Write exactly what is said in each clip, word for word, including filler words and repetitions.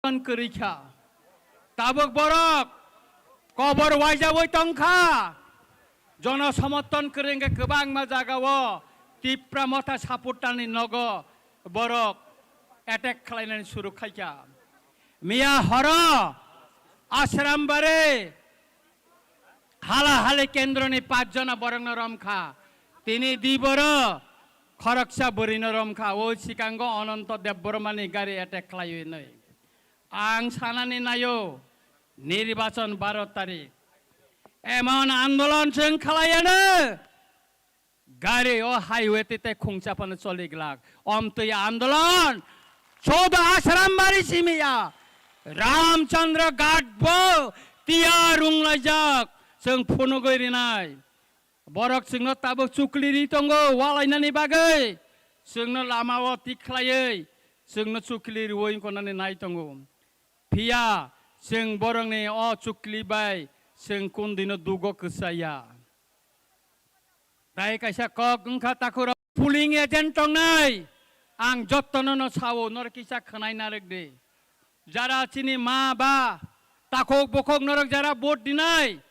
Kwrwi kha. Tabuk borok kobor waijagwi tong kha. Jono somorthon kwrwi hwnkhe kwbangma jagao Tipra Motha supporterni nogo borok attack khlainani suru khaikha. Miya horo Ashram Bari hala hali kendroni pach jona borokno romkha. Tini diboro khoroksa bwrwino romkha. O sikango Ononto Debbarmani gari attack khlaiwi nwi. Ang sanani naio, nirbachon baro tarik. Emon andolon chwng khlaiano. Gari o highway twi tei khungsa phano choli glak. Omtwi andolon. Chodo Ashram Bari simiya. Ramchandra Ghat bo tiya runglaijak. Chwng phunugwi rinai. Borok chwngno tabuk chukli ri tongo, walainani bagwi. Chwngno lamao tik khlaiwi, chwngno chukli riwi wngkha nani nai tongo. Phiya chwng borokni o chukli bai chwng kundwino dugo kwchaya. Tai kaisa kok wngkha takhurok. Polling agent tongnai, ang jottono no sao, norok kisa khwnai narwk di. Jara chini ma ba, takhuk bukhuk norok jara vote dinai,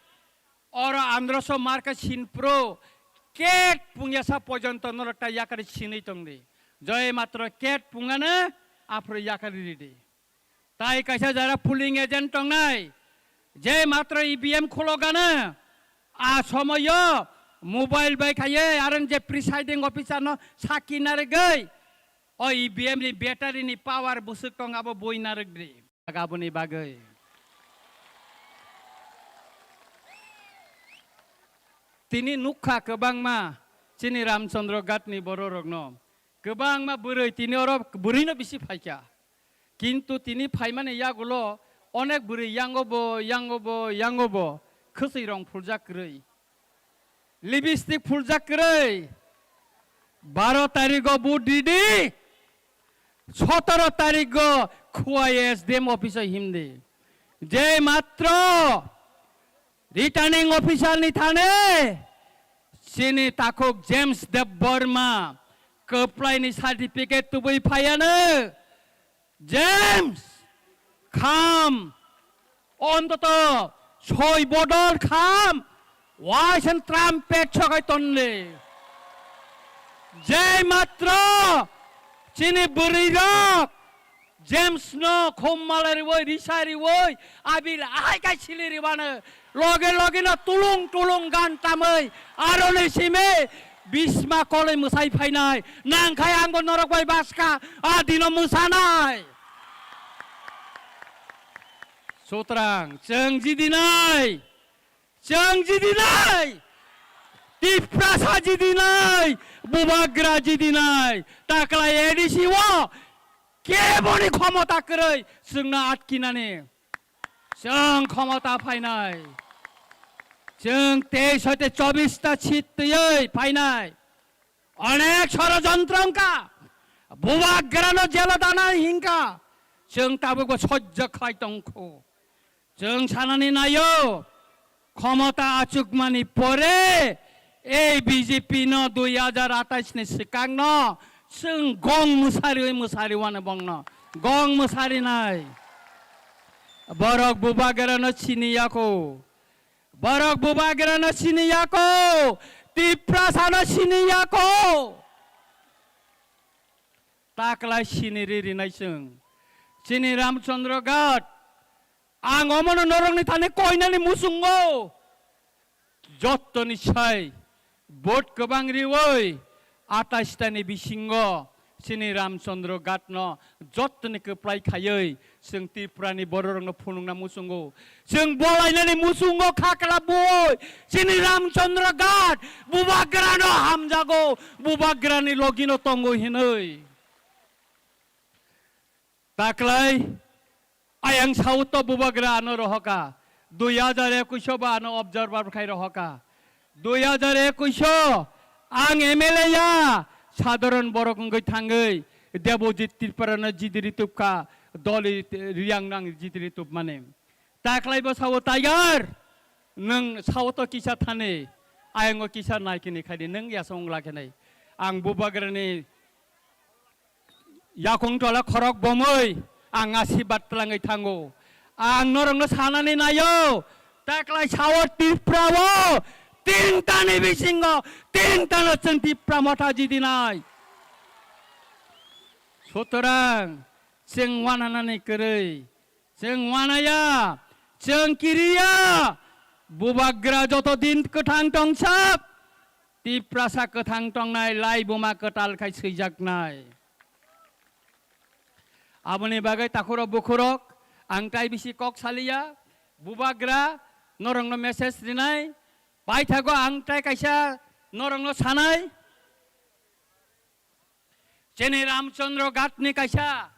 oro androso marka sinpro, ket pungyasa pojonto norok ta yakari sinwi tongdi. Joi matro ket pungano aphuru yakari ridi. Tai kaisa jara polling agent tongnai, je matro E V M khulogano, a somoyo mobile bai khaiye, aro je presiding officer no saki narwgwi, o E V M ni battery ni power bwswk tong abo bui narwgdi. Aboni bagwi tini nukha kwbangma chini Ramchandra Ghat ni bororokno, kwbangma bwrwi tini oro bwrwino bisi phaikha. Kintu tini phaimani yagulo onek bwrwi yango bo, yango bo, yango bo khwswi rong phuljak kwrwi. Lipstick phuljak kwrwi. Baro tarigo vote ridi, sotoro tarigo khwai S D M office o himdi. Je matro returning officer ni thane chini takhuk James Debbarma kwplaini certificate tubui phaiano. James, kham, ontoto soi bodol kham, waisen trumpet sokai tonle. Je matro chini bwrwirok James no khum malai riwoi, risa riwoi, abil ahai kai sili ribano, loge loge no tulung tulung gan tamwi, aroni simi Bhisma koloi mwsai phainai, nangkhai angbo norok bai baska, a dino mwsanai. Sutrang, chwng jidinai, chwng jidinai, Tiprasa jidinai, Bubagra jidinai, taklai A D C o keboni khomota kwrwi chwngno atkinani. Chwng khomota phainai. Chwng teis hoite chobbish ta seat twiwi phainai. Onek sorojontro wngkha. Bubagrano jelo dana hinkha. Chwng tabukbo sojjo khlai tongkho. Chwng sanani naio, khomota achukmani pore ei B J P no dui hajar atais ni swkang no chwng gong mwsariwi mwsariwano bongno gong mwsarinai. Borok Bubagrano sini yako. Borok Bubagrano sini yako. Tiprasano sini yako. Taklai sini ri rinai chwng. Chini Ramchandra Ghat. Ang omono norokni thani koinani muchungo. Jottoni sai vote kwbang riwi atais tani bisingo chini Ramchandra Ghatno jottoni kwplai khaiwi chwng Tripurani bororokno phunukna muchungo. Chwng bolainani muchungo khakla bui chini Ramchandra Ghat Bubagrano hamjago, Bubagrani logino tongo hinwi. Taklai ayang South o Bubagra ano rohoka, dui hajar ekush o ba ano observer khai rohoka. Dui hajar ekush o ang M L A ya, sadharon borok wngwi thangwi Debojit Tripura no jidiri tubkha, doli Riang nang jidiri tubmani. Taklai bo sao, Tiger, nwng sao to kisa thani, ayang o kisa naikini khaidi, nwng yasong wngla khenai. Ang Bubagrani yakung tola khorok bomwi ang asirbat twlangwi thango. Ang norokno sanani naio, taklai sao Tripura o tinta ni bisingo tinta no chwng Tipra Motha jidinai. Sutorang chwng wananani kwrwi, chwng wanaya, chwng kiriya, Bubagra joto din kwthang tongsak, Tiprasa kwthang tongnai, laibuma kwtal khai swijaknai. Aboni bagwi takhurok bukhurok ang tai bisi kok saliya, Bubagra norokno message rinai, paithago ang tai kaisa norokno sanai, chini Ramchandra Ghat ni kaisa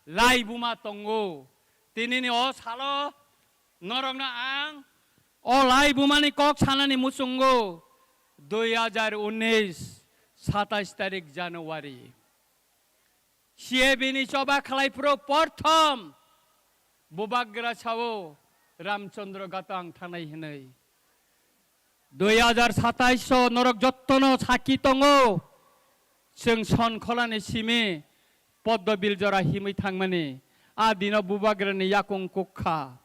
laibuma tongo, tinini o salo norokno ang o laibumani kok sanani muchungo dui hajar unis satais tarik January. C A B ni choba khlai phuru porthom Bubagra sao Ramchandra Ghat ang thanai hinwi. Dui hajar satais o norok jottono sakhi tongo, chwng Sonkholani simi Poddo Biljora himwi thangmani. A dino Bubagrani yakung kukha.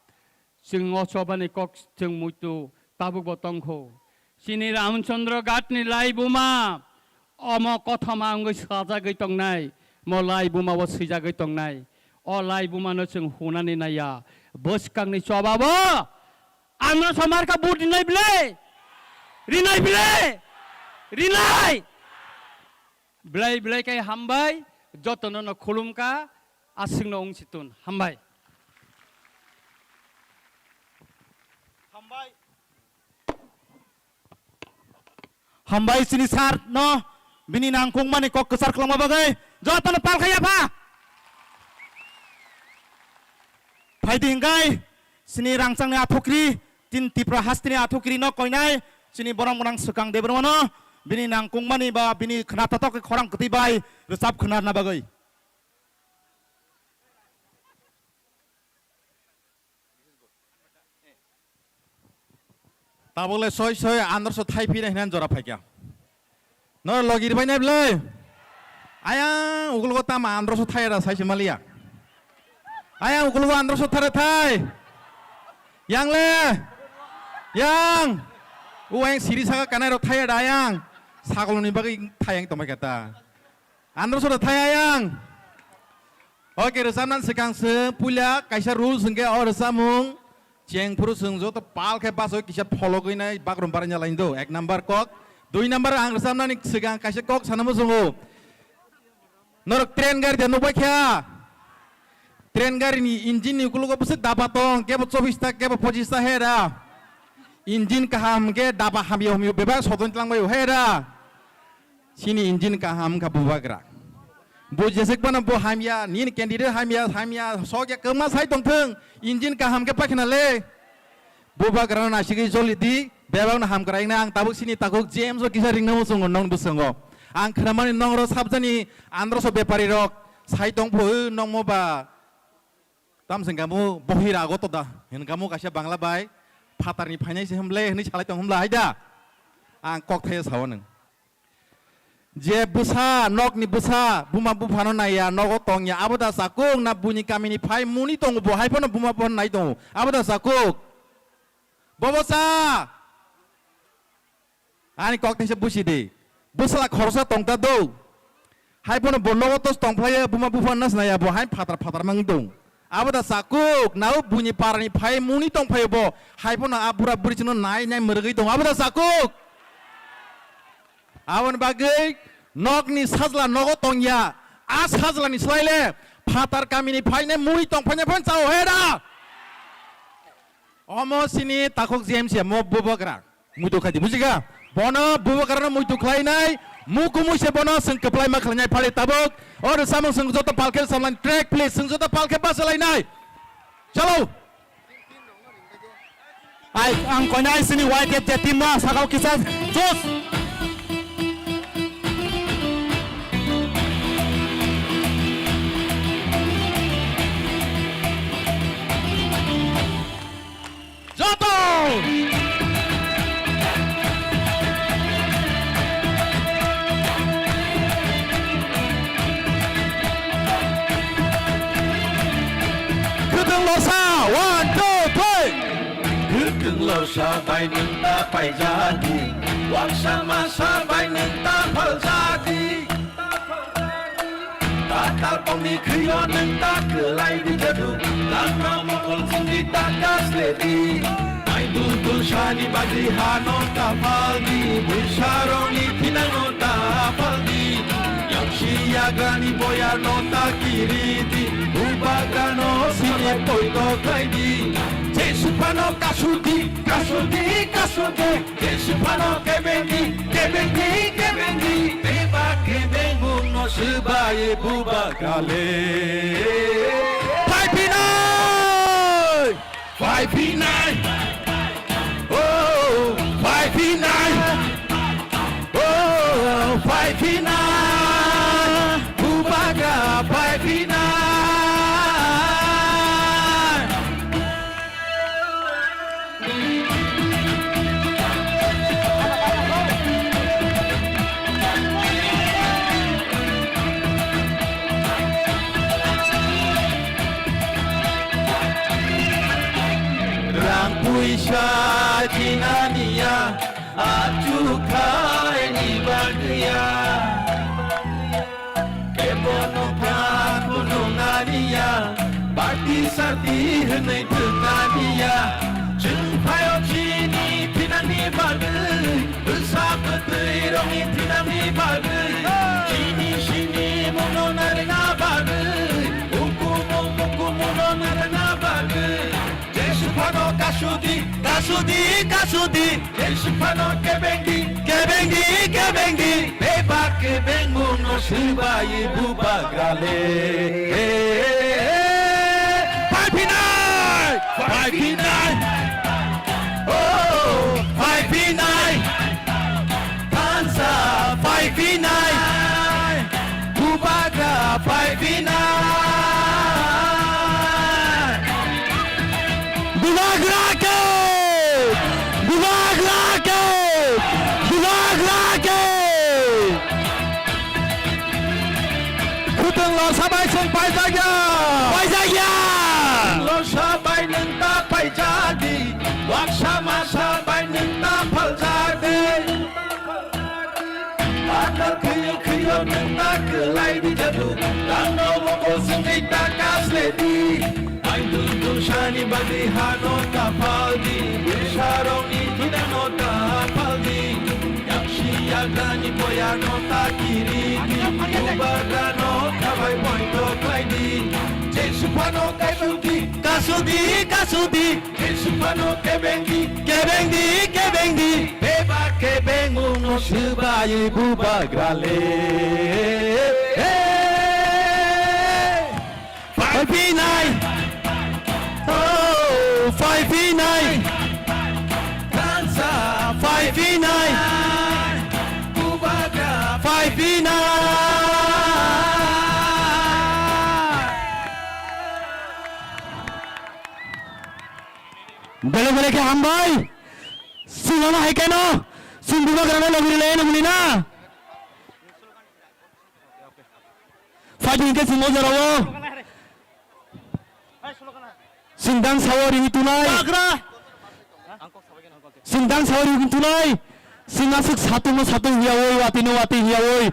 Chwng o chobani kok chwng muitu tabukbo tongkho. Chini Ramchandra Ghatni laibuma omo kothoma wngwi sajagwi tongnai, mo laibuma o swijagwi tongnai. O laibumano chwng hunani naiya. Bwskangni chobabo ano somarka but rinai bile? Rinai bile? Rinai! Belai belai khe hambai, jotono no khulumkha, aswkno wng si tun. Hambai. Hambai. Hambai chini sir no bini nangkukmani kok kwchar kwlangma bagwi jotono pal khai yapha. Phaidi hingai chini rangchakni athukri, tin Tipra hasteni athukri no koinai chini borok mwnang swkang Debbarmano bini nangkukmani ba bini khna totok khorang kwtwi bai rwchap khna rwna bagwi. Tabuk le soi soi androso thai phina hinani jora phaikha. Noro logi rwbainai bwle? Ayang ukologo tamo androso thai da saise maliya. Ayang ukologo androso thare thai. Yang le? Yang. O ayang siri saka kanai rok thai da ayang. Sagolni bagwi thai yang tongbai kha ta. Androso da thai ayang. Oke, rwchapnani swkang chwng puila kaisa rules hwnkhe o rwchapmung cheng phuru chwng joto pal khe baso kisa phologwi nai bakrom baranya laini do, ek number kok. Dui number ang rwchapnani swkang kaisa kok sana muchungo. Norok train gari de nukbai kha? Train gari ni engine ni ukologo bwswk daba tong, kebo chobbish ta, kebo pochis ta he da. Engine kaham hwnkhe daba hamya humya bebak sodon tlangbai o he da. Chini engine kaham wngkha Bubagra. Bo jeswk phano bo hamya, nini candidate hamya, hamya, sokya kwma sai tongthwng, engine kaham khe pakhina le. Bubagrano nasigwi joli di, bebakno hamkrai wngna ang tabuk chini takhuk James o kisa ringna muchungo nong bwskango. Ang khnamani nongro sabjani androso bepari rok sai tongphu nongmo ba tamsing kamu bohira ago toda hin kamu kaisa Bangla bai phatarni phainai se hemle hinwi salai tong hemla haida. Ang kok thaiya sao nwng. Je bwsa, nokni bwsa, buma buphano naiya, nogo tongya, abo da chakuk na buini kamini phai muni tongo, bo hai phano buma buphano nai tongo, abo da chakuk? Bobo cha! Ani kok thaisa busi di. Bwsla khoroksa tongta do. Hai phano bo nogo tos tongphlaiya, buma buphano nas naiya, bo hai phatar phatar mang tong. Abo da chakuk, nao buini parani phai muni tongphaio bo. Hai phano a bura buri chwngno nai nai mwrwgwi tongo. Abo da chakuk? Aboni bagwi nokni sajla nogo tongya. A sajlani swlaile phatar kamini phainai muni tongphainai phano chao he da. Omo chini takhuk J M C mo Bubagra. Muitu khaidi, bujikha? Bono Bubagrano muitu khlainai, mukumui se bono chwng kwplai ma khlainai phali tabuk. O rwchapmung chwng joto palkhe rwchapnai track, please, chwng joto palkhe bachalainai. Chalo. Ai, ang koinai sini Y T F J team no sakao kisa juice. Joto! Osa, one, two, three. Kwthwng lorsa bai nwng ta paijadi, waksa masa bai nwng ta phaljadi. Tatal pongni khwio nwng ta kwlai di jadu, langma mokol songdi ta kasledi. Ai dul dul sani bagwi hano ta phaldi, bwsarokni thinangno ta phaldi. Yaksi yagrani boyarno ta kiridi, bubagrano sini poito khlaidi. Jesu phano kasudi, kasudi, kasudi. Jesu phano kebengdi, kebengdi, kebengdi. Bebak kebengmungno swbai bubagrale. Phai phinai! Phai phinai! Oh, phai phinai! Oh, phai phinai! Bubagra phai phinai! Rang puisa chinani ya, achukhaini bagwi ya. Kebono phang phunuknani ya, party sarti hwnwi thwknani ya. Chwng phaio chini thinangni bagwi, bwsa bwtwi rokni thinangni bagwi. Chini sini mungno narwkna bagwi, ukumu mukumu no narwkna bagwi. Jesu phano kasudi, kasudi, kasudi. Jesu phano kebengdi, kebengdi, kebengdi. Bebak kebengmungno swbai bubagrale. Phai phinai, phai phinai. Oh, phai phinai. Thansa phai phinai, bubagra phai phinai. Bubagra ke! Bubagra ke! Bubagra ke! Khutwng lorsa bai chwng paijak ya! Paijak ya! Lorsa bai nwng ta paijadi, waksa masa bai nwng ta phaljadi. Athar khwio khwio nwng ta kwlai di jadu, tangno mokol songdi ta kasledi. Ai dul dul sani bagwi hano ta phaldi, bwsarokni thinangno ta phaldi. Yaksi yagrani boyarno ta kiridi, bubagrano khabai poito khlaidi. Jesu phano kasudi, kasudi, kasudi. Jesu phano kebengdi, kebengdi, kebengdi. Bebak kebengmungno swbai bubagrale. Phai phinai. Oh, phai phinai. Thansa phai phinai. Bubagra phai phinai. Bele bele khe hambai. Chwng ano hai keno. Chwng bubagrano logi rwlai ano bwlwi na. Phaidi hinkhe chwng o jorao. Chwng dang sao rihwi tunai. Chwng dang sao rihwi tunai. Chwng aswk satungno satung hiyawi, watino wati hiyawi.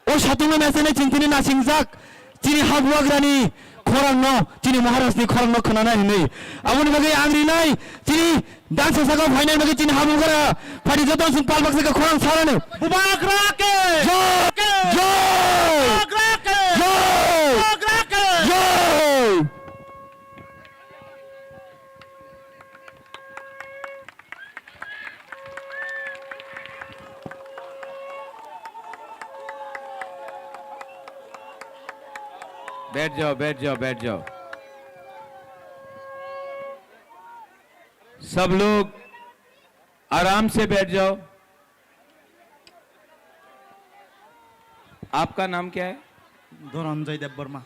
O satungno mechenai chwng tini nasingjak, chini habuagrani khorangno, chini Maharajni khorangno khwnanai hwnwi. Aboni bagwi ang rinai, chini dangsa sakao phainai bagwi chini habugra, phaidi joto chwng palbak sakha khorang sarani. Bubagra ke! Jai! Jai! Bubagra ke! Jai! Bubagra ke! Jai! बैठ जाओ, बैठ जाओ, बैठ जाओ। सब लोग आराम से बैठ जाओ। आपका नाम क्या है? धनंजय देववर्मा।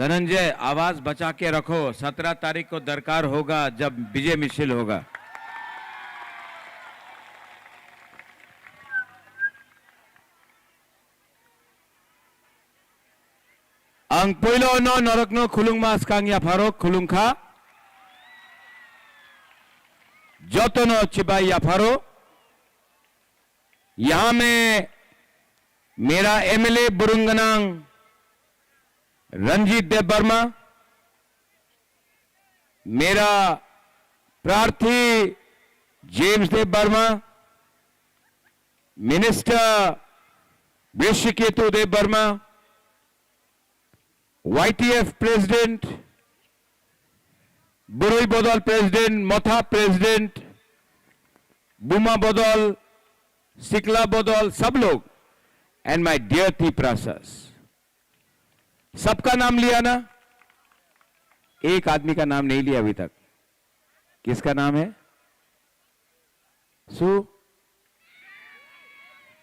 धनंजय, आवाज बचा के रखो, सत्रह तारीख को दरकार होगा जब विजय मिছিল होगा। Ang poilo no norokno khulungma swkang yapharo khulungkha. Jotono chibai yapharo. Yaha me mera M L A burunganang Ranjit Deb Barma, mera prarthi James Deb Barma, minister Hrishiketu Deb Barma, Y T F president, Burui Bodol president, Motha president, Buma Bodol, Sikla Bodol, sab log, and my dear Tiprasas, sabka naam liya na? Ek aadmi ka naam nahi liya abhi tak. Kiska naam hai? Su?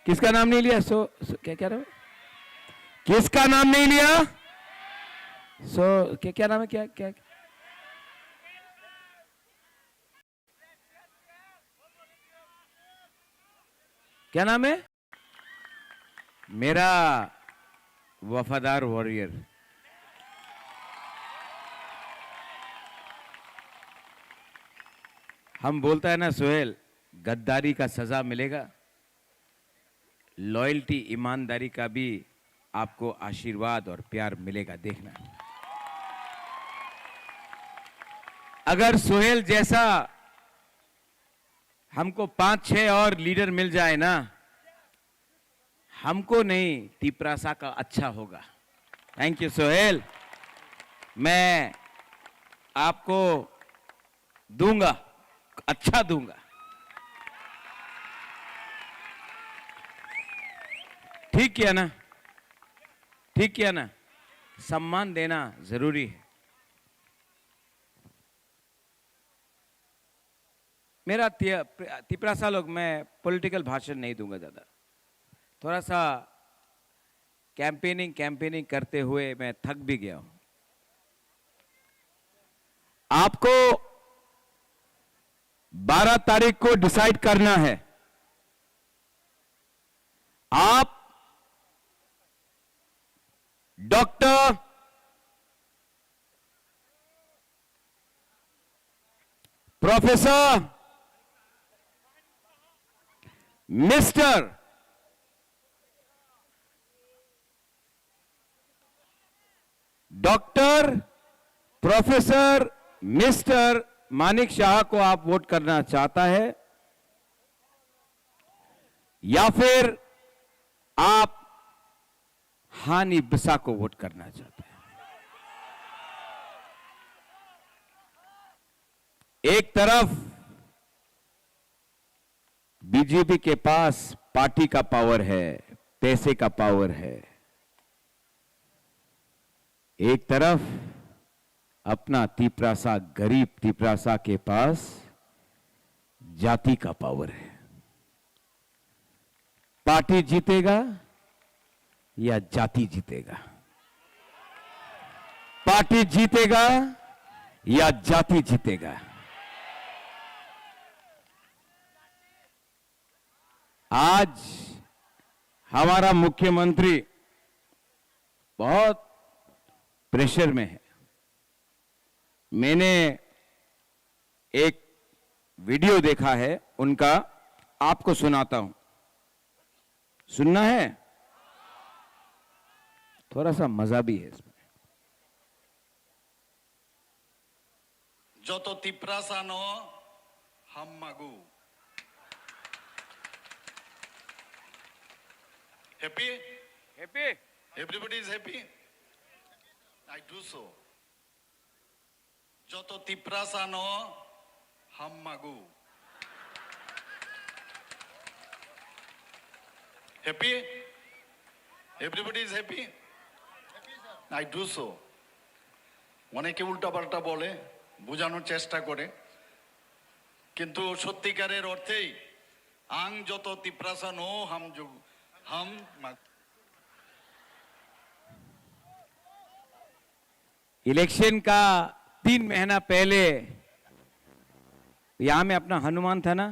Kiska naam nahi liya? So, so kya kya raha? Kiska naam nahi liya? So kya kya naam hai? Kya kya? Kya naam hai? Mera wafadar warrior. Hum bolta hai na, Sohel, gaddaari ka saza milega, loyalty, imandari ka bhi aapko aashirwad aur pyaar milega, dekhna. Agar Sohel jaisa humko paanch chhe aur leader mil jaye na, humko nahi, Tiprasa ka achha hoga. Thank you, Sohel. Main aapko dunga, achha dunga. Thik kiya na? Thik kiya na? Samman dena zaroori hai. मेरा ति-, तिपरासा लोग, मैं पॉलिटिकल भाषण नहीं दूंगा ज़्यादा। थोड़ा सा कैंपेनिंग, कैंपेनिंग करते हुए मैं थक भी गया हूं। आपको बारह तारीख को डिसाइड करना है। आप doctor, professor, mister, doctor, professor, mister Manik Shah को आप वोट करना चाहता है या फिर आप हानि बसा को वोट करना चाहता है? एक तरफ बीजेपी के पास पार्टी का पावर है, पैसे का पावर है, एक तरफ अपना तिपरासा, गरीब तिपरासा के पास जाति का पावर है। पार्टी जीतेगा या जाति जीतेगा? पार्टी जीतेगा या जाति जीतेगा? आज हमारा मुख्यमंत्री बहुत प्रेशर में है। मैंने एक वीडियो देखा है उनका, आपको सुनाता हूं। सुनना है? थोड़ा सा मजा भी है इसमें। Joto Tiprasa no hammago. Happy? Happy. Everybody is happy? I do so. Joto Tiprasa no hammago. Happy? Everybody is happy? I do so. অনেকে উল্টাপাল্টা বলে, বোঝানোর চেষ্টা করে, কিন্তু সত্যিকারের অর্থেই আং যত তিপ্রাসা নো হাম যুগ হাম মা- इलेक्शन का तीन महीना पहले यहां में अपना हनुमान था ना,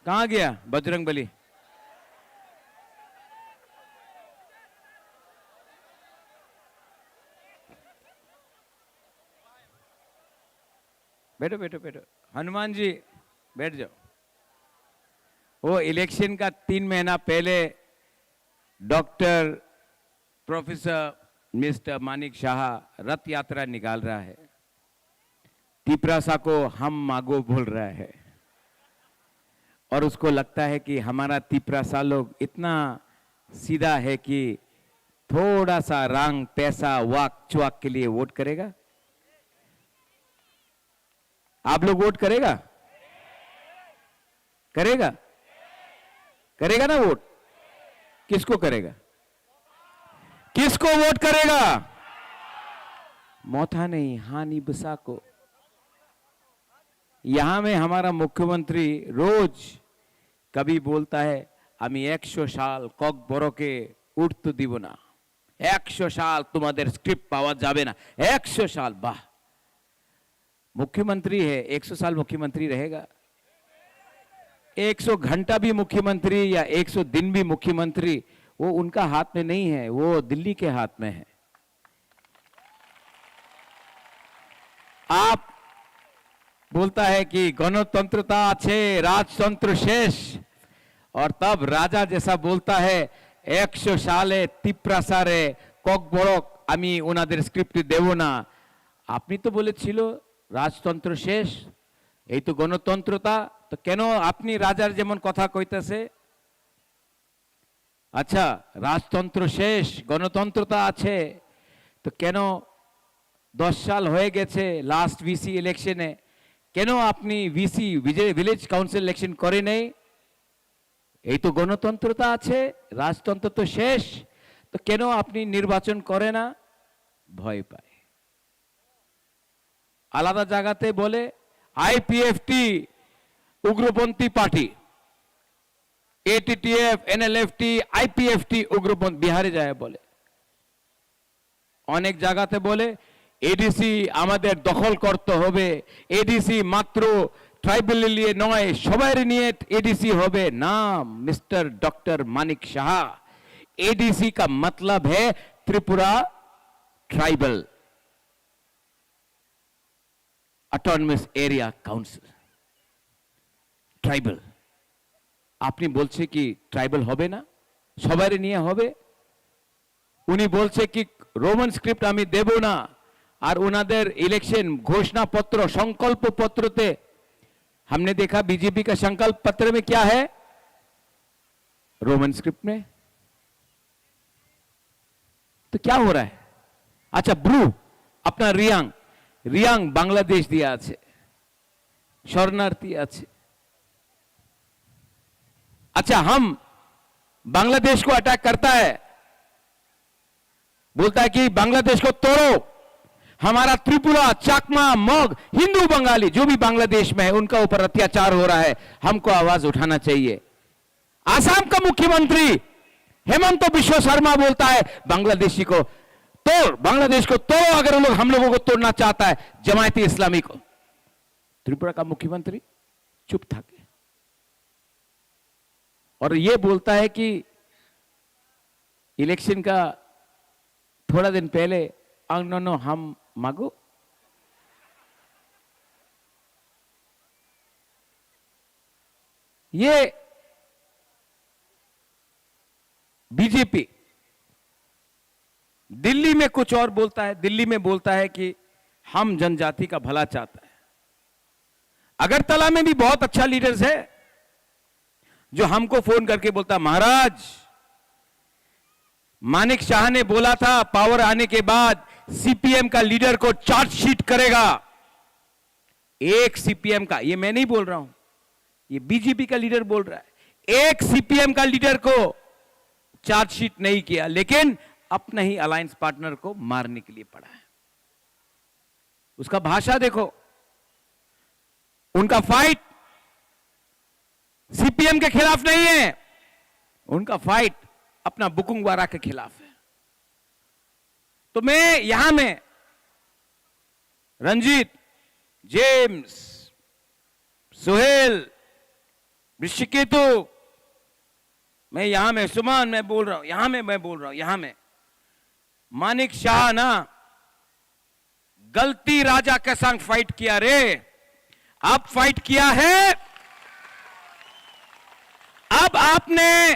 कहां गया बजरंग बली? बैठो, बैठो, बैठो। हनुमान जी, बैठ जाओ। वो इलेक्शन का तीन महीना पहले डॉक्टर प्रोफेसर मिस्टर मानिक शाह रथ यात्रा निकाल रहा है। तिपरासा को हम मागो बोल रहा है और उसको लगता है कि हमारा तिपरासा लोग इतना सीधा है कि थोड़ा सा रंग, पैसा, वाक चुआक के लिए वोट करेगा। आप लोग वोट करेगा? करेगा? करेगा ना वोट? किसको करेगा? किसको वोट करेगा? मोथा नहीं, हानि बसा को। यहाँ में हमारा मुख्यमंत्री रोज कभी बोलता है, "আমি একশো সাল ককবরকে উঠতে দিব না, একশো সাল তোমাদের স্ক্রিপ্ট পাওয়া যাবে না, একশো সাল।" वाह, मुख्यमंत्री है, एक सौ साल मुख्यमंत्री रहेगा? एक सौ घंटा भी मुख्यमंत्री या एक सौ दिन भी मुख्यमंत्री, वो उनका हाथ में नहीं है, वो दिल्ली के हाथ में है। आप बोलता है कि গণতন্ত্রতা আছে, রাজতন্ত্র শেষ। और तब राजा जैसा बोलता है, একশো সালে তিপ্রাসারে ককবরক আমি ওনাদের স্ক্রিপ্ট দেব না। আপনি তো বলেছিল রাজতন্ত্র শেষ, এই তো গণতন্ত্রতা, তো কেন আপনি রাজার যেমন কথা কইতাছে? আচ্ছা, রাজতন্ত্র শেষ, গণতন্ত্রতা আছে, তো কেন দশ সাল হয়ে গেছে লাস্ট ভিসি ইলেকশনে, কেন আপনি ভিসি, ভিজে-, ভিলেজ কাউন্সিল ইলেকশন করে নেই? এই তো গণতন্ত্রতা আছে, রাজতন্ত্র তো শেষ, তো কেন আপনি নির্বাচন করে না? ভয় পায়। আলাদা জায়গাতে বলে আইপিএফটি উগ্রপন্থী পার্টি, এটিটিএফ, এনএলএফটি, আইপিএফটি উগ্রপন্থী, বিহারে যায় বলে। অনেক জায়গাতে বলে এডিসি আমাদের দখল করতে হবে, এডিসি মাত্র ট্রাইবাল নিয়ে নয়, সবাই নিয়ে এডিসি হবে। না, মিস্টার ডক্টর মানিক সাহা, এডিসি কা মতলব হ্যায় Tripura tribal autonomous area council. Tribal, আপনি বলছে কি ট্রাইবাল হবে না, সবাই নিয়ে হবে? উনি বলছে কি রোমান স্ক্রিপ্ট আমি দেব না, আর ওনাদের ইলেকশন ঘোষণাপত্র, সংকল্প পত্রতে हमने देखा बीजेपी का संकल्प पत्र में क्या है? रोमन स्क्रिप्ट में। तो क्या हो रहा है? আচ্ছা, ব্রু, আপনার রিয়াং, রিয়াং বাংলাদেশ দিয়া আছে, শরণার্থী আছে। अच्छा, हम बांग्लादेश को अटैक करता है, बोलता है कि बांग्लादेश को तोड़ो, हमारा त्रिपुरा, चाकमा, मग, हिंदू, बंगाली जो भी बांग्लादेश में है उनका ऊपर अत्याचार हो रहा है, हमको आवाज उठाना चाहिए। आसाम का मुख्यमंत्री हेमंत बिश्व शर्मा बोलता है बांग्लादेशी को तोड़, बांग्लादेश को तोड़ो, अगर वो लोग हम लोगों को तोड़ना चाहता है, जमायती इस्लामी को। त्रिपुरा का मुख्यमंत्री चुप था। और ये बोलता है कि इलेक्शन का थोड़ा दिन पहले अंगनोनो हम मागो, ये बीजेपी दिल्ली में कुछ और बोलता है, दिल्ली में बोलता है कि हम जनजाति का भला चाहता है। अगरतला में भी बहुत अच्छा लीडर्स है जो हमको फोन करके बोलता, महाराज, मानिक शाह ने बोला था पावर आने के बाद सीपीएम का लीडर को चार्जशीट करेगा। एक सीपीएम का, ये मैं नहीं बोल रहा हूं, ये बीजेपी का लीडर बोल रहा है, एक सीपीएम का लीडर को चार्जशीट नहीं किया, लेकिन अपना ही अलायंस पार्टनर को मारने के लिए पड़ा है। उसका भाषा देखो, उनका फाइट सीपीएम के खिलाफ नहीं है, उनका फाइट अपना बुकुंग वारा के खिलाफ है। तो मैं यहां में रंजीत, जेम्स, सोहेल, ऋषिकेतु, मैं यहां में, सुमन, मैं बोल रहा हूं, यहां में मैं बोल रहा हूं, यहां में मानिक शाह ना गलती राजा के संग फाइट किया रे। अब फाइट किया है, अब आपने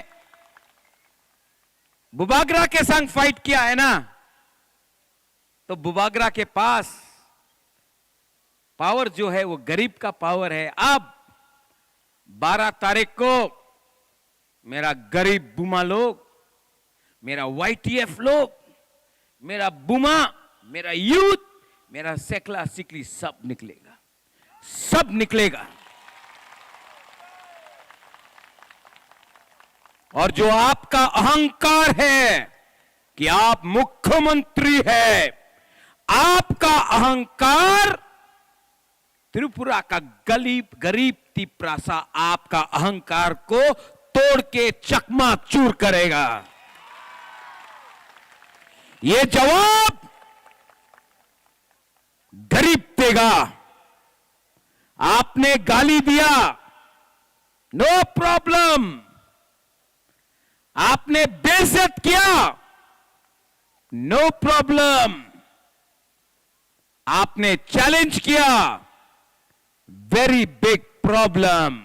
बुबागरा के संग फाइट किया है ना, तो बुबागरा के पास पावर जो है वो गरीब का पावर है। अब बारह तारीख को मेरा गरीब बुमा लोग, मेरा वाईटीएफ लोग, मेरा बुमा, मेरा यूथ, मेरा सेकला सिकली सब निकलेगा, सब निकलेगा। और जो आपका अहंकार है कि आप मुख्यमंत्री है, आपका अहंकार त्रिपुरा का गरीब, गरीब तिप्रासा आपका अहंकार को तोड़ के चकमा चूर करेगा। ये जवाब गरीब देगा। आपने गाली दिया, नो प्रॉब्लम। आपने बेइज्जत किया, नो प्रॉब्लम। आपने चैलेंज किया, वेरी बिग प्रॉब्लम।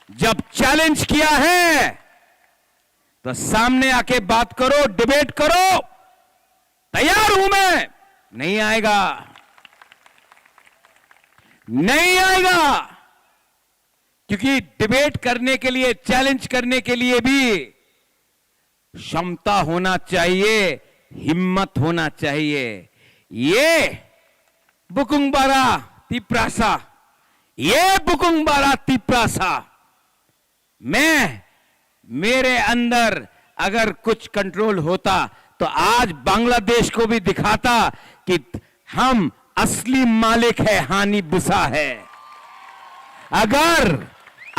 जब चैलेंज किया है तो सामने आके बात करो, डिबेट करो। तैयार हूं मैं। नहीं आएगा, नहीं आएगा, क्योंकि डिबेट करने के लिए, चैलेंज करने के लिए भी क्षमता होना चाहिए, हिम्मत होना चाहिए। ये बुकुंग बारा तिप्रासा, ये बुकुंग बारा तिप्रासा, मैं, मेरे अंदर अगर कुछ कंट्रोल होता तो आज बांग्लादेश को भी दिखाता कि हम असली मालिक है, हानि बुसा है। अगर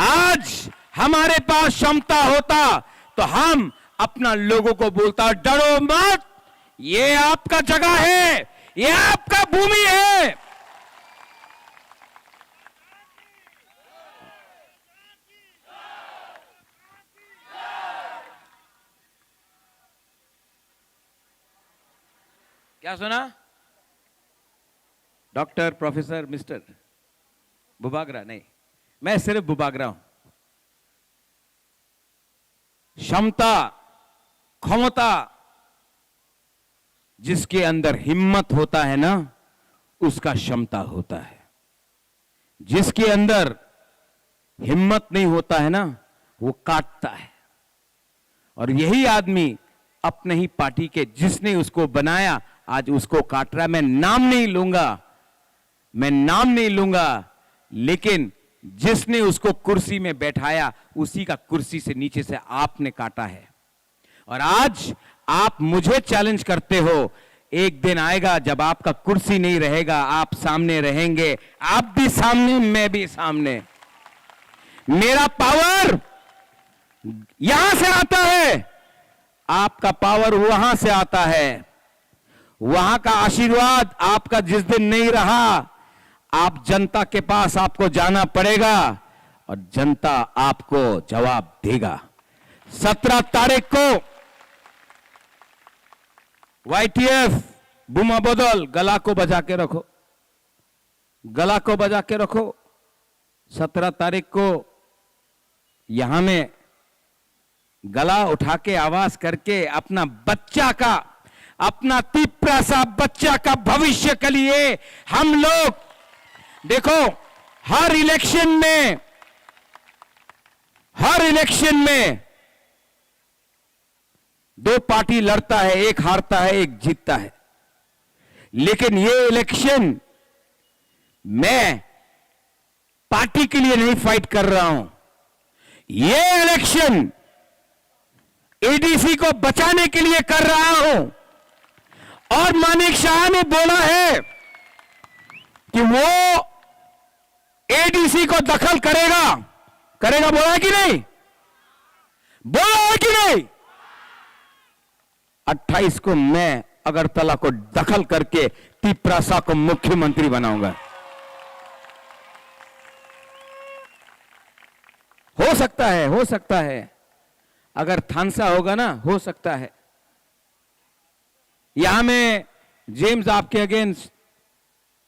आज हमारे पास क्षमता होता तो हम अपना लोगों को बोलता, डरो मत, ये आपका जगह है, ये आपका भूमि है। क्या सुना? डॉक्टर, प्रोफेसर, मिस्टर बुबागरा नहीं, मैं सिर्फ बुबागरा हूं। क्षमता, क्षमता, जिसके अंदर हिम्मत होता है ना, उसका क्षमता होता है। जिसके अंदर हिम्मत नहीं होता है ना, वो काटता है। और यही आदमी अपने ही पार्टी के, जिसने उसको बनाया, आज उसको काट रहा है। मैं नाम नहीं लूंगा, मैं नाम नहीं लूंगा, लेकिन जिसने उसको कुर्सी में बैठाया, उसी का कुर्सी से नीचे से आपने काटा है। और आज आप मुझे चैलेंज करते हो, एक दिन आएगा जब आपका कुर्सी नहीं रहेगा, आप सामने रहेंगे, आप भी सामने, मैं भी सामने। मेरा पावर यहां से आता है, आपका पावर वहां से आता है। वहां का आशीर्वाद आपका जिस दिन नहीं रहा, आप जनता के पास आपको जाना पड़ेगा और जनता आपको जवाब देगा। सत्रह तारीख को वाईटीएफ बुमा बदल गला को बजा के रखो, गला को बजा के रखो। सत्रह तारीख को यहां में गला उठा के आवाज करके अपना बच्चा का, अपना तिप्रासा बच्चा का भविष्य के लिए हम लोग, देखो, हर इलेक्शन में, हर इलेक्शन में दो पार्टी लड़ता है, एक हारता है, एक जीतता है, लेकिन ये इलेक्शन मैं पार्टी के लिए नहीं फाइट कर रहा हूं, ये इलेक्शन एडीसी को बचाने के लिए कर रहा हूं। और मानिक शाह ने बोला है कि वो एडीसी को दखल करेगा, करेगा बोला है कि नहीं? बोला है कि नहीं? अट्ठाईस को मैं अगरतला को दखल करके तिप्रासा को मुख्यमंत्री बनाऊंगा। हो सकता है, हो सकता है, अगर थानसा होगा ना, हो सकता है। यहां में जेम्स आपके अगेंस्ट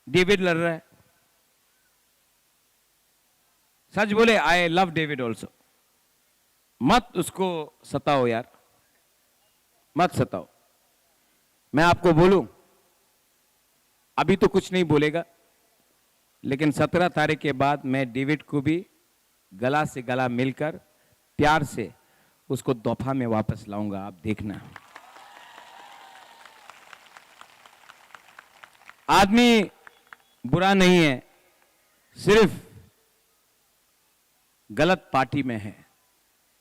डेविड लड़ रहा है। सच बोले, आई लव डेविड ऑल्सो। मत उसको सताओ यार, मत सताओ। मैं आपको बोलूं, अभी तो कुछ नहीं बोलेगा, लेकिन सत्रह तारीख के बाद मैं डेविड को भी गला से गला मिलकर प्यार से उसको दफा में वापस लाऊंगा। आप देखना, आदमी बुरा नहीं है, सिर्फ गलत पार्टी में है।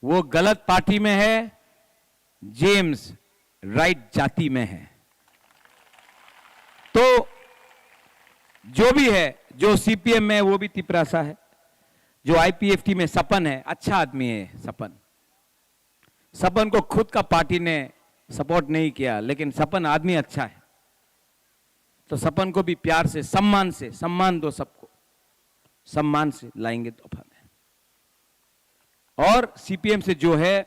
वो गलत पार्टी में है, जेम्स राइट जाति में है। तो जो भी है, जो सीपीएम में है, वो भी तिपरासा है। जो आईपीएफटी में सपन है, अच्छा आदमी है सपन। सपन को खुद का पार्टी ने सपोर्ट नहीं किया, लेकिन सपन आदमी अच्छा है। तो सपन को भी प्यार से, सम्मान से, सम्मान दो सबको, सम्मान से लाएंगे तोहफा में। और सीपीएम से जो है,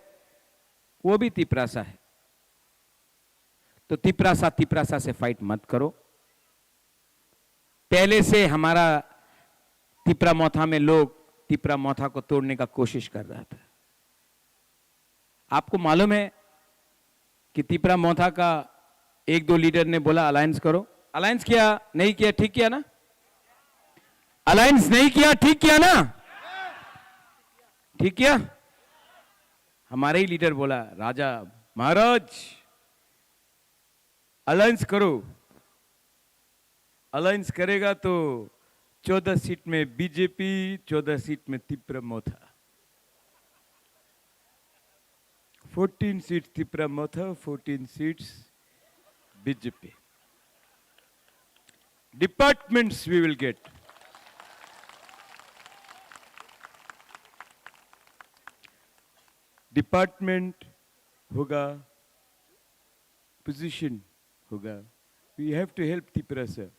वो भी तिपरासा है। तो तिपरासा तिपरासा से फाइट मत करो। पहले से हमारा तिपरा मोथा में लोग तिपरा मोथा को तोड़ने का कोशिश कर रहा था। आपको मालूम है कि तिपरा मोथा का एक दो लीडर ने बोला, अलायंस करो। अलायंस किया, नहीं किया, ठीक किया ना? अलायंस नहीं किया, ठीक किया ना? ठीक किया? हमारे ही लीडर बोला, राजा, महाराज, अलायंस करो। अलायंस करेगा तो चौदह सीट में बीजेपी, चौदह सीट में तिपरा मोथा। Fourteen seats Tipra Motha, fourteen seats B J P. Departments we will get. Department hoga, position hoga. We have to help Tiprasa.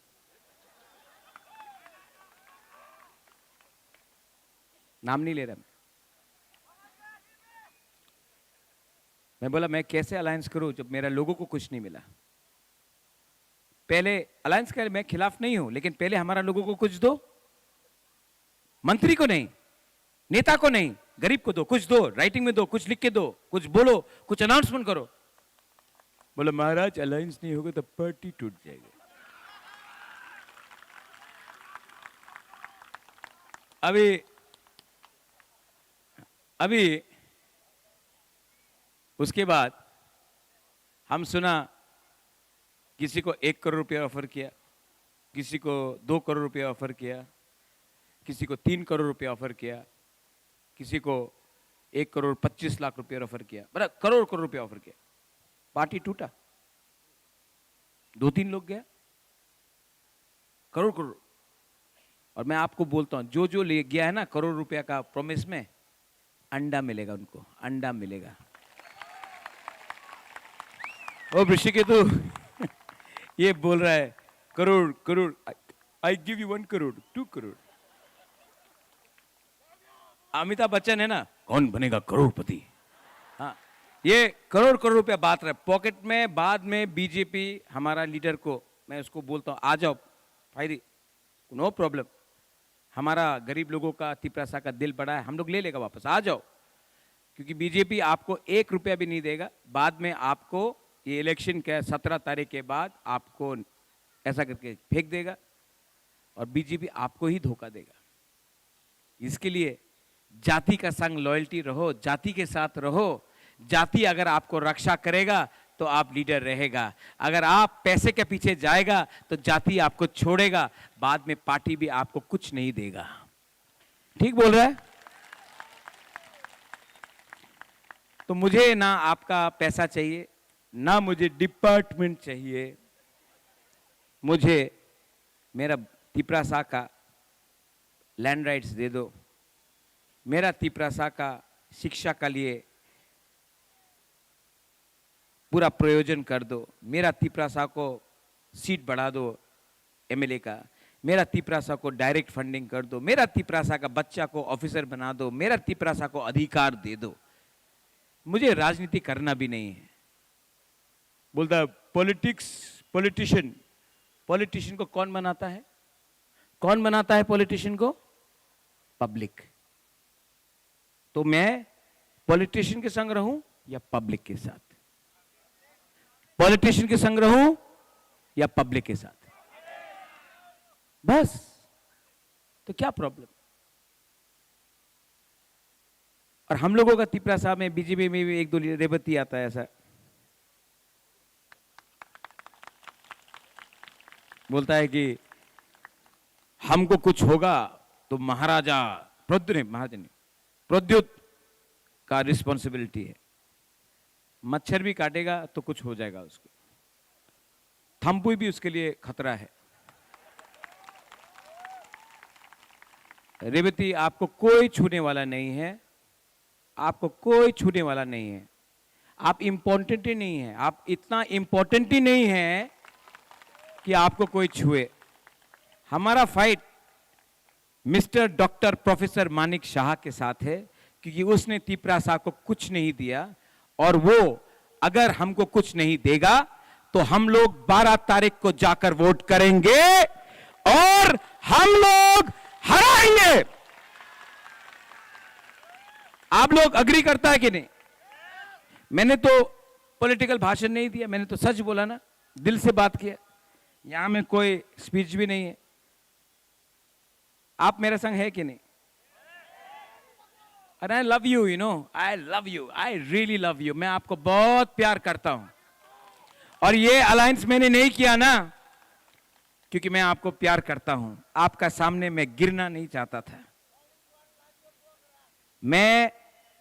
नाम नहीं ले रहा मैं। मैं बोला, मैं कैसे अलायंस करूं जब मेरा लोगों को कुछ नहीं मिला? पहले अलायंस के मैं खिलाफ नहीं हूं, लेकिन पहले हमारा लोगों को कुछ दो। मंत्री को नहीं, नेता को नहीं, गरीब को दो, कुछ दो, राइटिंग में दो, कुछ लिख के दो, कुछ बोलो, कुछ अनाउंसमेंट करो। बोले, महाराज, अलायंस नहीं होगा तो पार्टी टूट जाएगा। अभी, अभी उसके बाद हम सुना, किसी को एक करोड़ रुपया ऑफर किया, किसी को दो करोड़ रुपया ऑफर किया, किसी को तीन करोड़ रुपया ऑफर किया, किसी को एक करोड़ पच्चीस लाख रुपया ऑफर किया, मतलब करोड़ करोड़ रुपया ऑफर किया। पार्टी टूटा, दो तीन लोग गया, करोड़ करोड़। और मैं आपको बोलता हूं, जो जो ले गया है ना करोड़ रुपया का प्रॉमिस में, अंडा मिलेगा उनको, अंडा मिलेगा। ओ ऋषिकेतु ये बोल रहा है, crore crore, I give you one crore, two crore. Amitabh Bachchan है ना, कौन बनेगा करोड़पति? हाँ, ये करोड़ करोड़ रुपया बांट रहे पॉकेट में। बाद में बीजेपी हमारा लीडर को, मैं उसको बोलता हूँ, आ जाओ भाई, नो प्रॉब्लम, हमारा गरीब लोगों का, तिपरासा का दिल बड़ा है, हम लोग ले लेगा वापस, आ जाओ। क्योंकि बीजेपी आपको एक रुपया भी नहीं देगा। बाद में आपको ये इलेक्शन के सत्रह तारीख के बाद आपको ऐसा करके फेंक देगा और बीजेपी आपको ही धोखा देगा। इसके लिए जाति का संग लॉयल्टी रहो, जाति के साथ रहो। जाति अगर आपको रक्षा करेगा तो आप लीडर रहेगा, अगर आप पैसे के पीछे जाएगा तो जाति आपको छोड़ेगा, बाद में पार्टी भी आपको कुछ नहीं देगा। ठीक बोल रहा है? तो मुझे ना आपका पैसा चाहिए, ना मुझे डिपार्टमेंट चाहिए, मुझे मेरा तिपरासा का लैंड राइट्स दे दो, मेरा तिपरासा का शिक्षा का लिए पूरा प्रयोजन कर दो, मेरा तिपरासा को सीट बढ़ा दो एमएलए का, मेरा तिपरासा को डायरेक्ट फंडिंग कर दो, मेरा तिपरासा का बच्चा को ऑफिसर बना दो, मेरा तिपरासा को अधिकार दे दो। मुझे राजनीति करना भी नहीं है। बोलता है, पॉलिटिक्स, पॉलिटिशियन, पॉलिटिशियन को कौन बनाता है? कौन बनाता है पॉलिटिशियन को? पब्लिक। तो मैं पॉलिटिशियन के संग रहूं या पब्लिक के साथ? पॉलिटिशियन के संग रहूं या पब्लिक के साथ? बस। तो क्या प्रॉब्लम? और हम लोगों का तिपरासा में, बीजेपी में भी एक दो रेवती आता है ऐसा, बोलता है कि हमको कुछ होगा तो महाराजा प्रद्युत, नहीं, महाराजा नहीं, प्रद्युत का रिस्पॉन्सिबिलिटी है। मच्छर भी काटेगा तो कुछ हो जाएगा उसको, थम्पुई भी उसके लिए खतरा है। रेवती, आपको कोई छूने वाला नहीं है, आपको कोई छूने वाला नहीं है। आप इंपॉर्टेंट ही नहीं है, आप इतना इंपॉर्टेंट ही नहीं है कि आपको कोई छुए। हमारा fight mister doctor professor Manik Shah के साथ है, क्योंकि उसने तिपरासा को कुछ नहीं दिया, और वो अगर हमको कुछ नहीं देगा तो हम लोग बारह तारीख को जाकर वोट करेंगे और हम लोग हराएंगे। आप लोग अग्री करता है कि नहीं? मैंने तो पॉलिटिकल भाषण नहीं दिया, मैंने तो सच बोला ना, दिल से बात किया। यहाँ में कोई स्पीच भी नहीं है। आप मेरे संग है कि नहीं? And I love you, you know, I love you, I really love you। मैं आपको बहुत प्यार करता हूं। और ये अलायंस मैंने नहीं किया ना, क्योंकि मैं आपको प्यार करता हूं। आपका सामने मैं गिरना नहीं चाहता था। मैं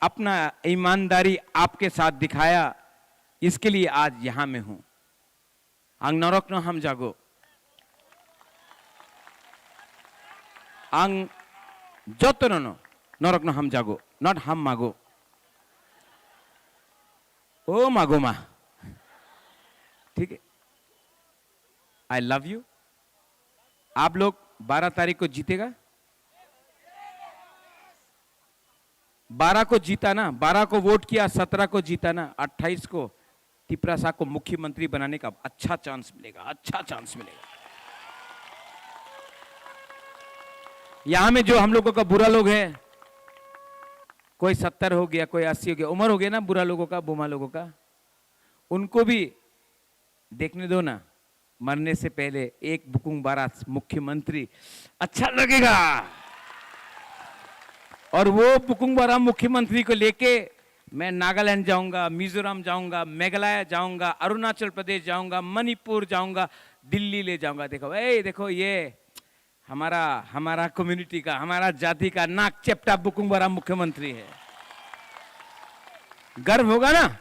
अपना ईमानदारी आपके साथ दिखाया, इसके लिए आज यहां मैं हूं। Ang norokno hamjago. Ang jotono no norokno hamjago, not hammago. O mago ma. ठीक है? I love you। आप लोग बारह तारीख को जीतेगा। बारह को जीता ना, बारह को वोट किया, सत्रह को जीता ना, अट्ठाईस को तिपरासा को मुख्यमंत्री बनाने का अच्छा चांस मिलेगा, अच्छा चांस मिलेगा। यहां में जो हम लोगों का बुरा लोग है, कोई सत्तर हो गया, कोई अस्सी हो गया, उम्र हो गया ना बुरा लोगों का, बुमा लोगों का, उनको भी देखने दो ना, मरने से पहले एक बुकुंग बारा मुख्यमंत्री अच्छा लगेगा। और वो बुकुंग बारा मुख्यमंत्री को लेके मैं नागालैंड जाऊंगा, मिजोरम जाऊंगा, मेघालय जाऊंगा, अरुणाचल प्रदेश जाऊंगा, मणिपुर जाऊंगा, दिल्ली ले जाऊंगा। देखो, ए, देखो, ये हमारा, हमारा कम्युनिटी का, हमारा जाति का नाक चेप्टा बुकुंग बारा मुख्यमंत्री है। गर्व होगा ना?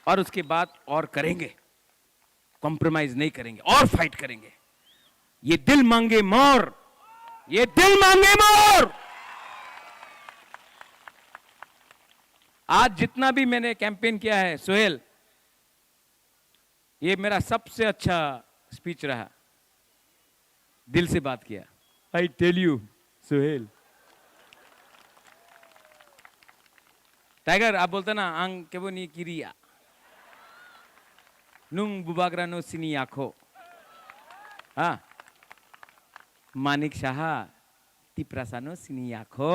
और उसके बाद और करेंगे, कॉम्प्रोमाइज नहीं करेंगे और फाइट करेंगे। ये दिल मांगे मोर, ये दिल मांगे मोर। आज जितना भी मैंने कैंपेन किया है, सोहेल, ये मेरा सबसे अच्छा स्पीच रहा, दिल से बात किया। I tell you, Sohail. Tiger, आप बोलते ना, ang kebo ni kiriya। Nung bubagra no sini yakho। हाँ। मानिक शाह, तिपरासा नो सिनी याखो।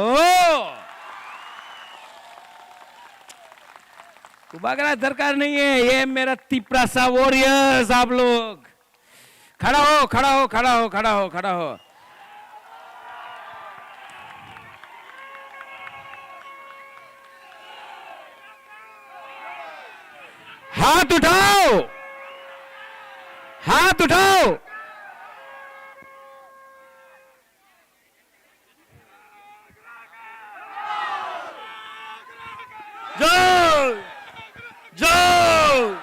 उबागरा दरकार नहीं है, ये मेरा तिपरासा वॉरियर्स आप लोग। खड़ा हो, खड़ा हो, खड़ा हो, खड़ा हो, खड़ा हो। हाथ उठाओ, हाथ उठाओ। জয়! জয়!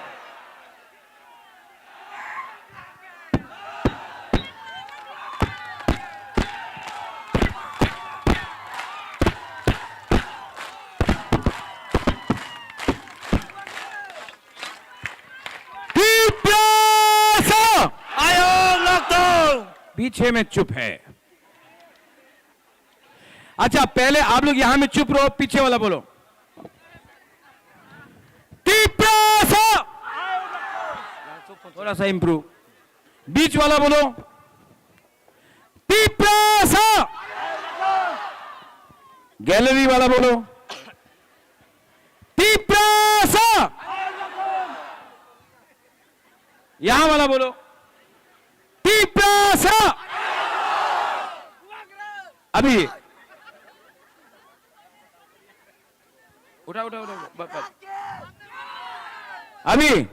तिप्रासा! आयो लक्तौ! पीछे में चुप है। अच्छा, पहले आप लोग यहां में चुप रहो, पीछे वाला बोलो। तिप्रासा! थोड़ा सा इम्प्रूव। बीच वाला बोलो। तिप्रा गैलरी वाला बोलो, तिप्रसा। यहाँ वाला बोलो, तिप्रसा। अभी उठा, उठा, उठा, उठा, ब-, ब-, अभी,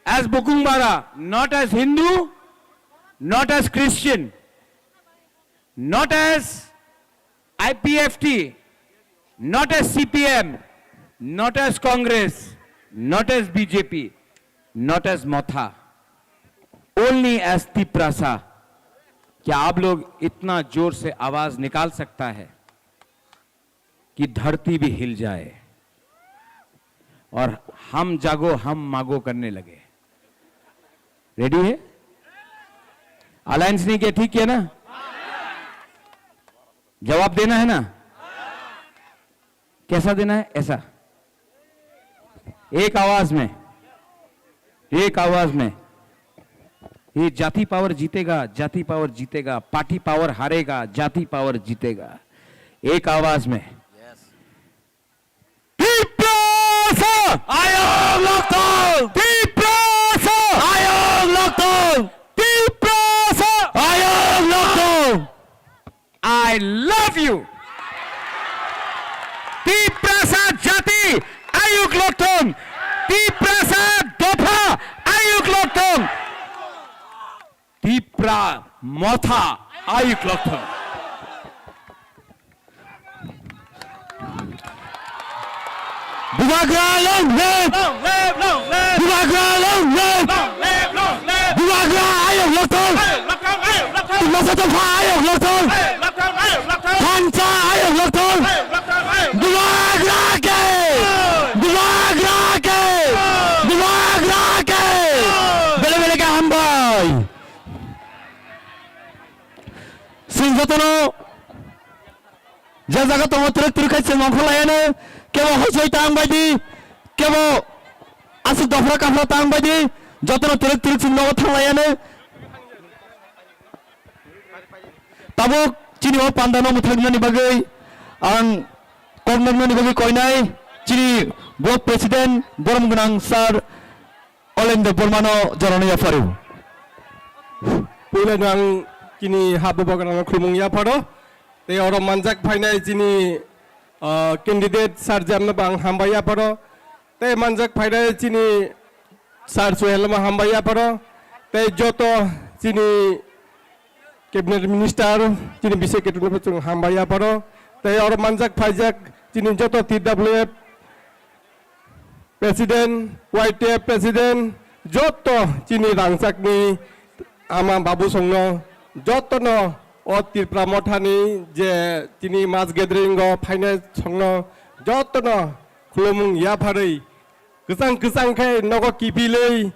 as Bukung Bara, not as Hindu, not as Christian, not as I P F T, not as C P M, not as Congress, not as B J P, not as Motha, only as Tiprasa। क्या आप लोग इतना जोर से आवाज निकाल सकता है कि धरती भी हिल जाए और हम जागो हम मागो करने लगे? रेडी है? अलायंस नहीं किया, ठीक किया ना? जवाब देना है ना? कैसा देना है? ऐसा, एक आवाज में, एक आवाज में। ये जाति पावर जीतेगा, जाति पावर जीतेगा, पार्टी पावर हारेगा, जाति पावर जीतेगा। एक आवाज में। Tiprasa! Ayok Lokthong! Tiprasa! Ayok Lokthong! Tiprasa! Ayok Lokthong! I love you! Tiprasa jati ayuk lokthong! Tiprasa dopha ayuk lokthong! Tipra motha ayuk lokthong! Bubagra long live! Long live, long live! Bubagra long live! Long live, long live! Bubagra ayok lokthong! Ayok lokthong, ayok lokthong! Masa tongkha ayok lokthong! Ayok lokthong, ayok lokthong! Thansa ayok lokthong! Ayok lokthong, ayok lokthong! Bubagra ke! Bubagra ke! Bubagra ke! Bele bele ke hambai! Sing jotono je jaga tongo twrwk twrwk khai chwng ongkhorlaiano, kebo hochoi tang bai di, kebo aswk dofra kaphra tang bai di, jotono twrwk twrwk chwng nogo thanglaiano. Tabuk chini o pandano mwthaknani bagwi ang kok noknani bagwi koinai chini block president borom gwnang sir Olen Debbarmano jorano yapharu. Puila no ang chini habo bagrano khulumung yapharo. Tei oro manjak phainai chini, ah, candidate sir jamno bang hambai yapharo. Tei manjak phainai chini sir Suhelma hambai yapharo. Tei joto chini cabinet minister chini bisek ketuno chwng hambai yapharo. Tei oro manjak phaijak chini joto T W F President, Y T F President, joto chini rangchakni ama babu songno, jotono o Tripura mothani je chini mass gathering o phainai songno, jotono khulumung yapharwi, kwchang kwchang khe nogo kipilwi,